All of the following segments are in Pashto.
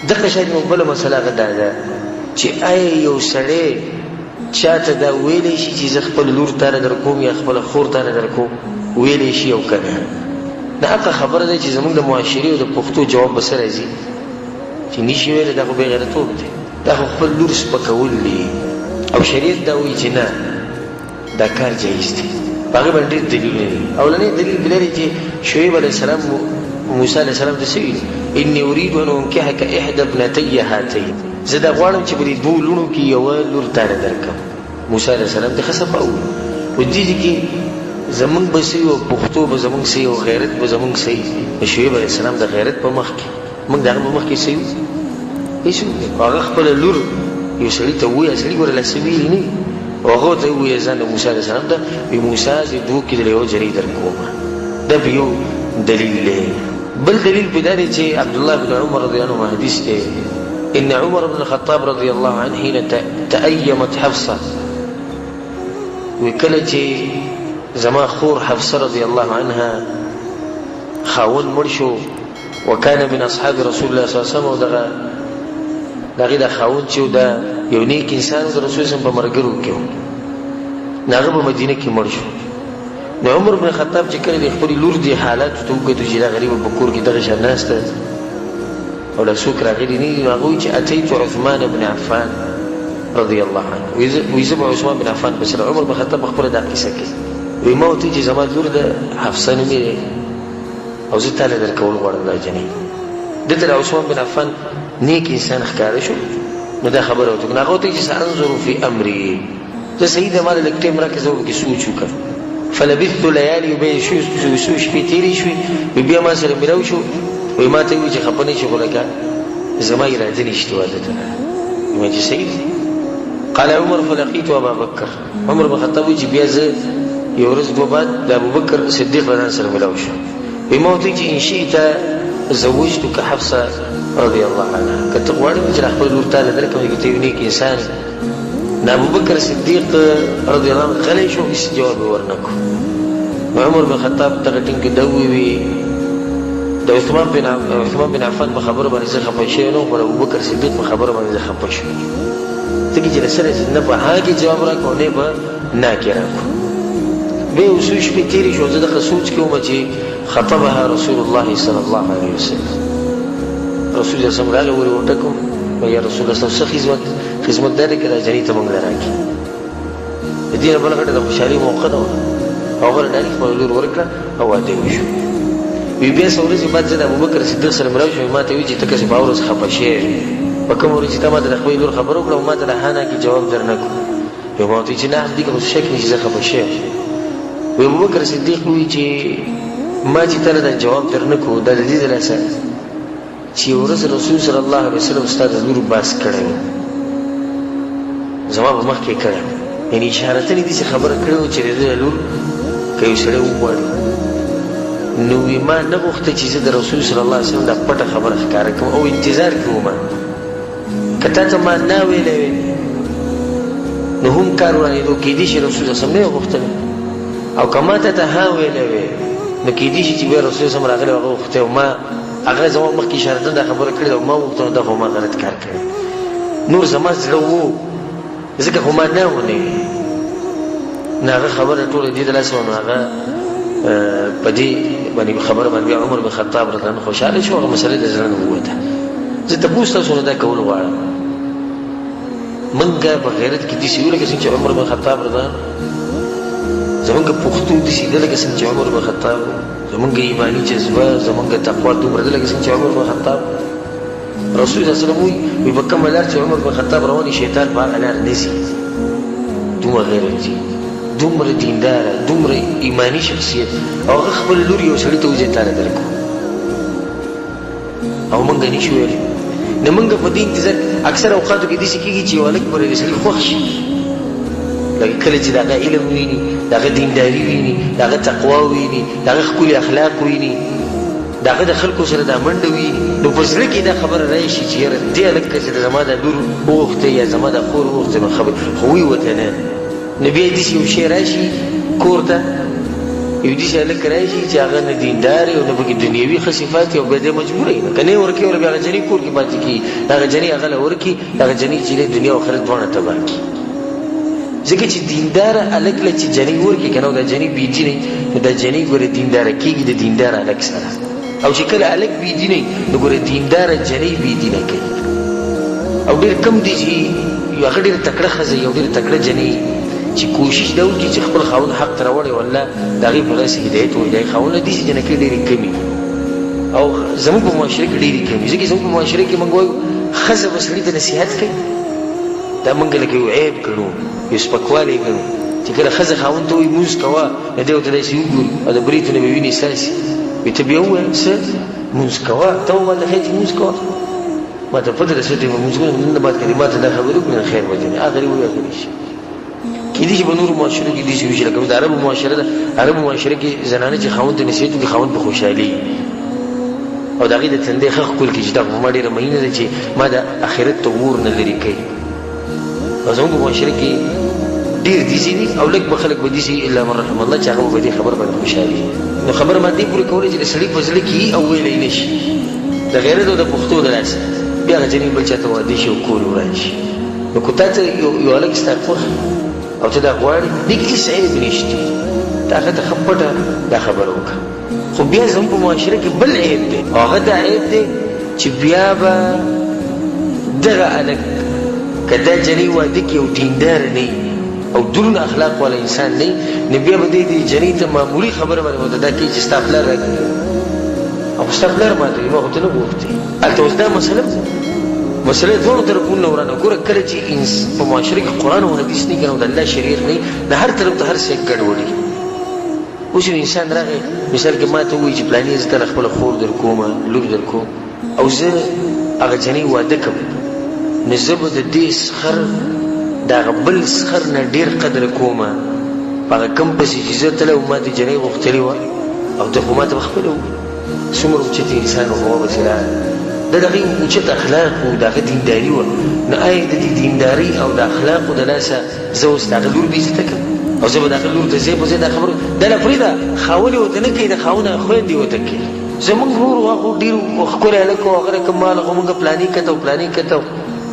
دغه شان یوه بله مسله هغه دا ده چې آیا یو سړی چاته دا ویلی شي چې زه خپل لور تاله در کوم یا خپله خور تاله در کوم، ویلی شي او که نه؟ دا حقه خبره ده چې زموږ د معاشرې او د پښتو جواب به څه راځي چې نشي ویلی، دا خو بېغیرتوب دی، دا خو خپل لور سپکول دي، او شریعت دا وایي چې نه، دا کار جایز دی. په هغې باندې ډېر دلیلونه دي. اولنی دلیل پرې دی چې شعیب علیه السلام موسی علیه السلام ته څه ویلي؟ انی ارید ان انکحک احدی ابنتی هاتین، زه دا غواړم چې په دې دوو لوڼو کې یوه لور تاله درکړم. موسی علیه السلام ته ښه صفا وویل. په دې ځای کې زمونږ به څه وي او پښتو به زمونږ څه وي او غیرت به زمونږ څه وي؟ د شعیب علیه السلام د غیرت په مخ کې موږ د هغه په مخ کې څه یو؟ هېڅ هم نه. خو هغه خپله لور یو سړي ته ووایي، سړي ګوره لا څه ویلي نه وي، او هغه ورته ووایي ځان د موسی علیه السلام ته، وایي موسی زه دوو کې دله یوه جنۍ در کوم. دا په یو دلیل دی. بل دلیل په دا دی چې عبدالله بن عمر رضی الله عنه حدیث دی، ان عمر بن الخطاب رضی الله عنه حين تأيمت حفصه، وی کله چې زما خور حفصه رضی الله عنها خاوند مړ شو، وکان من اصحاب رسول الله صلی الله علیه وسلم، او دغه د هغې دا خاوند چې دا یو نیک انسان د رسول صلی په ملګرو کې و، نو هغه په مدینه کې مړ شو. نو عمر بن خطاب چې کله د خپلې لور دې حالاتو ته وکتو چې دا غریبه په کور کې دغه شان ناسته او لا څوک راغلي نه دي، نو هغه وایي چې اتیت عثمان بن عفان رضی الله عنه، وایي زه به عثمان بن عفان پسې عمر بن خطاب په خپله دا قصه کوي، وایي ما ورته چې زما لور ده حفصه نومې دی او زه تاله درکول غواړم دا جنۍ. ده ته د عثمان بن عفان نیک انسان ښکاره شو، نو دا خبره ورته وکړه. نو هغه ورته وایي چې سأنظر فی امري، زه صحیح ده ما له لږ ټایم راکړه زه به پکې سوچ وکړم. فلبثت لیالي، بیا یې څو شپې تېرې شوې، وایي بیا ما سره ملاو شو، وایي ما ته یې وویل چې خفه نه شي خو لکه زما اراده نشته واده ته. وایي چې صحیح ده. قال عمر فلقیت ابا بکر، عمر بن خطاب وایي چې بیا زه یو ورځ دوه بعد د ابوبکر صدیق له ځان سره ملاو شو، وایي ما ورته وویل چې ان شئت زوجتک حفصه رضی الله عنها، که ته غواړې چې خپل لور تاله درکړم ځکه ته یو نیک انسان یې. نو ابوبکر صدیق رضی الله عنه غلی شو، هېڅ جواب یې ورنه کړو. نو عمر بن خطاب دغه ټیم کې دا وویل، د عثمان بن عفان په خبره باندې زه خفه شوی نه وم، خو د ابوبکر صدیق په خبره باندې زه خفه شوم، ځکه چې له سره نه په ها کې جواب راکړو او نه په نا کې راکړو. بیا یو څو شپې تېرې شو، زه دغه سوچ کې وم چې خطبها رسول الله صلی الله علیه وسلم، رسول الله صلی الله علیه وسلم وټکو، یا رسول الله صلی خدمت خدمت دا دی که دا جنۍ ته موږ له راکړي. د دې نه بله غټه د خوشحالۍ موقع نه وه، او هغه ډایرکټ خپله لور ورکړه او واده یې وشو. وي بیا څو ورځې بعد زه د ابوبکر صدیق سره ملاو شوم، ما ته وایي چې ته که په ورځ خفه شوې په کومه ورځ چې تا ما ته د خپلې لور خبره وکړه او ما ته د ها نه کې جواب در نه کړو. وایي ما ورته وایي چې نه، دې کې خو شک نشي زه خفه شوی یم. وایي ابوبکر صدیق وایي چې ما چې تا له دا جواب در نه کړو دا د دې د لاسه چې یوه ورځ رسول صلی الله علیه وسلم ستا د لور باس کړی و، زما په مخ کې کړی و، یعنې اشارتاً یې داسې خبره کړې وه چې د ده لور که یو سړی وغواړي، نو وي ما نه غوښته چې زه د رسول صلی الله علیه وسلم دا پټه خبره ښکاره کړم او انتظار کې وم، که تا ته ما نه ویلی وی نو هم کار ورانېدو، کېدای شي رسول صلی الله علیه وسلم نه یې غوښتلی، او که ما ته ته ها ویلی وی نو کېدای شي چې بیا رسول صلی الله علیه وسلم راغلی هغه غوښتی او ما هغه زما مخکې اشارتاً دا خبره کړې ده او ما وغوښته، نو دا خو ما غلط کار کړی، نور زما زړه وو ځکه خو ما نه ونه وي. نو هغه خبره ټوله دې د لاسه وه، نو هغه په دې باندې خبره باندې بیا عمر بن خطاب رضی الله عنه خوشحاله شو، هغه مسله د زړه نه ووته. زه تپوس تاسو نه دا کول غواړم، مونږ په غیرت کې داسې یو لکه څنګه چې عمر بن خطاب رضی الله عنه، زمونږ پښتو داسې ده لکه څنګه چې عمر بن خطاب، زمونږ ایماني جذبه، زمونږ تقوا دومره ده لکه څنګه چې عمر بن خطاب. رسول الله صلی الله علیه وسلم وایي په کومه لار چې عمر بن خطاب روان وي شیطان په هغه لار نه ځي. دومره غیرتي، دومره دینداره، دومره ایماني شخصیت، او هغه خپل لور یو سړي ته وځي تاله درکو، او مونږ نه شو ویلی. نو مونږ په دې انتظار اکثر اوقاتو کې داسې کېږي چې یو هلک پر یوه سړي خوښ شي، لکه کله چې د هغه علم ویني، د هغه دینداري ویني، د هغه تقوا ویني، د هغه ښکلي اخلاق ویني، د هغه د خلکو سره دا منډه ویني، نو په زړه کې دا خبره راشي چې یاره دې هلک که چې زما دا لور وغوښته یا زما دا خور وغوښته نو ښه به، خو وایي ورته نه. نو بیا داسې یو شی راشي کور ته یو داسې هلک راشي چې هغه نه دیندار او نه پکې دنیوي ښه صفات او بیا دی مجبور وي، که نه یې ورکوي ورله بیا هغه جنۍ کور کې پاتې کېږي، هغه جنۍ هغه له ورکړي، هغه جنۍ چې دی دنیا او آخرت دواړه تباه کړي. ځکه چې دینداره هلک له چې جنۍ ورکړي که نه، دا جنۍ بې دینه وي، نو دا جنۍ ګوره دینداره کېږي د دینداره هلک سره، او چې کله هلک بې دینه وي نو ګوره دینداره جنۍ بې دینه کوي. او ډېر کم دي چې هغه ډېره تکړه ښځه وي او ډېره تکړه جنۍ چې کوشش دا وکړي چې خپل خاوند حق ته راوړي او الله د هغې په لاس هدایت ورکړي. د هغې خاوند له داسې جنکۍ ډېرې کمې دي او زموږ په معاشره کې ډېرې کمې، ځکه زموږ په معاشره کې موږ وایو ښځه به سړي ته نصیحت کوي، دا موږ لکه یو عیب ګڼو، یو سپکوالی ګڼو چې کله ښځه خاوند ته وایي لمونځ کوه، نو دی ورته داسې وګوري او د برېتو نه به وینې څاڅي، وایي ته بیا ووایه څه لمونځ کوه، ته وماته ښیې چې لمونځ کوه، ما ته پته ده څه ټیم لمونځ کوه، نن نه بعد که دې ما ته دا خبرې وکړې نو خیر به دې نه، هغه وایي هغه شي. کېدای شي په نورو معاشرو کې داسې وشي، لکه د عربو معاشره ده، عربو معاشره کې زنانه چې خاوند ته نصیحت وکړي خاوند په خوشحالي او د هغې د تندې ښه ښکل کړي چې دا خو په ما ډېره مینه ده چې ما د آخرت ته اور نه لرې کوي. او زموږ په معاشره کې ډېر داسې دي او لږ به خلک به داسې الا من رحم الله چې هغه به په دې خبره باندې خوشحالي. نو خبره ما دې پورې کوله چې د سړي په زړه کې او ویلی نه شي د غیرت او د پښتو د لاسه بیا هغه جنۍ بل چا ته واده شي او کور وران شي. نو که تا ته یو هلک ستا خوښ او ته دا غواړې، دې کې هېڅ عیب نشته، ته هغه ته ښه پټه دا خبره وکړه. خو بیا زموږ په معاشره کې بل عیب دی، او هغه دا عیب دی چې بیا به دغه هلک که دا جنۍ واده کړي او دیندار نه وي او درون اخلاق والا انسان نه وي، نو بیا به دی دې جنۍ ته معمولي خبره باندې ورته دا کوي چې ستا پلار راکړي او ستا پلار ماته وي، ما خو ته نه غوښتې. هلته اوس دا مسله مسله دواړو طرفونو نه ورانه. ګوره کله چې په معاشره کې قرآن او حدیث نه که نه، د الله شریعت نه، د هر طرف ته هر څه ګډوډي. اوس یو انسان راغی مثال کې ما ته ووایي چې پلاني زه تاله خپله خور در کوم، لور در کوم، او زه هغه جنۍ واده کوم، نو زه به د دې سخر د هغه بل سخر نه ډېر قدر کوم، په هغه کوم پسې چې زه تللی وم ما دې جنۍ غوښتلې وه او ده خو ما ته په خپله وویل. څومره اوچت انسان و، خو به چې راغی د دغې اوچت اخلاق و، د هغه دینداري وه، نو آیا د دې دیندارۍ او د اخلاقو د لاسه زه اوس د هغه لور بېعزته کړم او زه به د هغه لور ته ځای په ځای دا خبره دا لا پرېږده، خاوند یې ورته نه کوي، د خاوند هغه خویندې ورته کوي. زموږ ورور و، هغه ډېر ښکلی هلک و، هغه رقم مال خو موږ پلاني کته او پلاني کته،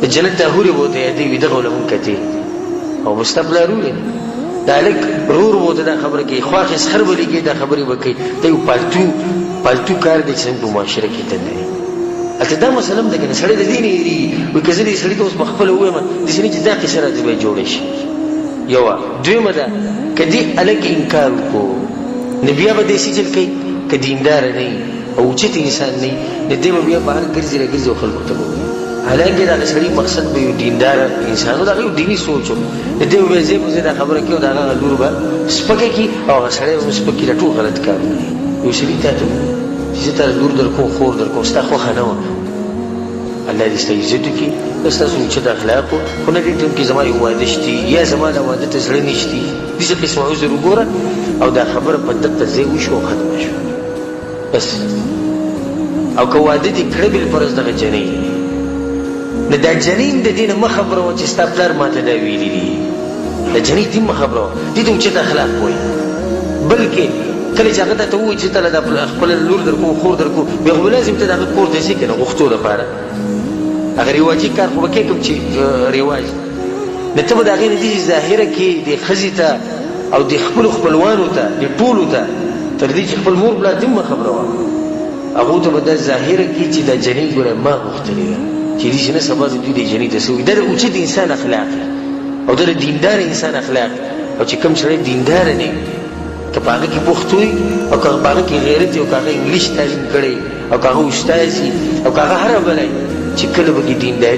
د جنت دا حورې به ورته یادې وي، دغه له موږ کتې او به ستا پلار وویل د هلک ورور به ورته دا خبره کوي، خواښې سخر به لګي دا خبرې به کوي. دا یو پالتو کار دی چې زموږ په معاشره کې دننه دی. هلته دا مسله هم ده که نه، سړی د دې نه هېرېږي، وایي که زه دې سړي ته اوس په خپله ووایم داسې نه چې دا قصه راته بیا جوړه شي. یوه دویمه ده که دې هلک انکار وکړو نو بیا به دی څه چل کوي، که دینداره نه وي او اوچت انسان نه وي نو دی به بیا بهر ګرځي راګرځي او خلکو ته به وایي. حالانکه د هغه سړي مقصد به یو دیندار انسان و، د هغه یو دیني سوچ و، نو دی به بیا ځای په ځای دا خبره کوي او د هغه هغه لور به سپکه کړي او هغه سړی به هم سپک کړي. دا ټول غلط کارونه دي. یو سړي تا ته ووایي چې زه تاله لور در کوم، خور در کوم، ستا خوښه نه وه، الله دې ستا عزت وکړي، دا ستاسو اوچت اخلاق و، خو نه دې ټیم کې زما یو واده شتي یا زما له واده ته زړه نشتي، داسې قسمه عذر وګوره او دا خبره په دقه ځای وشوه او ختمه شوه بس. او که واده دې کړه بالفرض دغه جنۍ، نو دا جنۍ هم د دې نه مه خبروه چې ستا پلار ماته دا ویلي دي، دا جنۍ دې مه خبروه، دې ته اوچت اخلاق وایي. بلکې کله چې هغه تا ته ووایي چې ته له دا خپله لور در کوم، خور در کوم، بیا خو به لازم ته د هغه کور ته ځې که نه غوښتو دپاره، هغه رواجي کار خو به کوې کوم چې رواج دی، نو ته به د هغې نه داسې ظاهره کړې دې ښځې ته او دې خپلو خپلوانو ته، دې ټولو ته، تر دې چې خپل مور پلار ته هم مه خبروه، هغو ته به دا ظاهره کړي چې دا جنۍ ګوره ما غوښتلې ده، چې داسې نه سبا د دوی دې جنۍ ته څه وایي. دا د اوچت انسان اخلاق دی او دا د دیندار انسان اخلاق دی. او چې کوم سړی دیندار نه وي، که په هغه کې پښتو وي او که په هغه کې غیرت وي او که هغه انګلیش تعلیم کړی او که هغه استاد وي او که هغه هره بله وي، چې کله به کې دینداري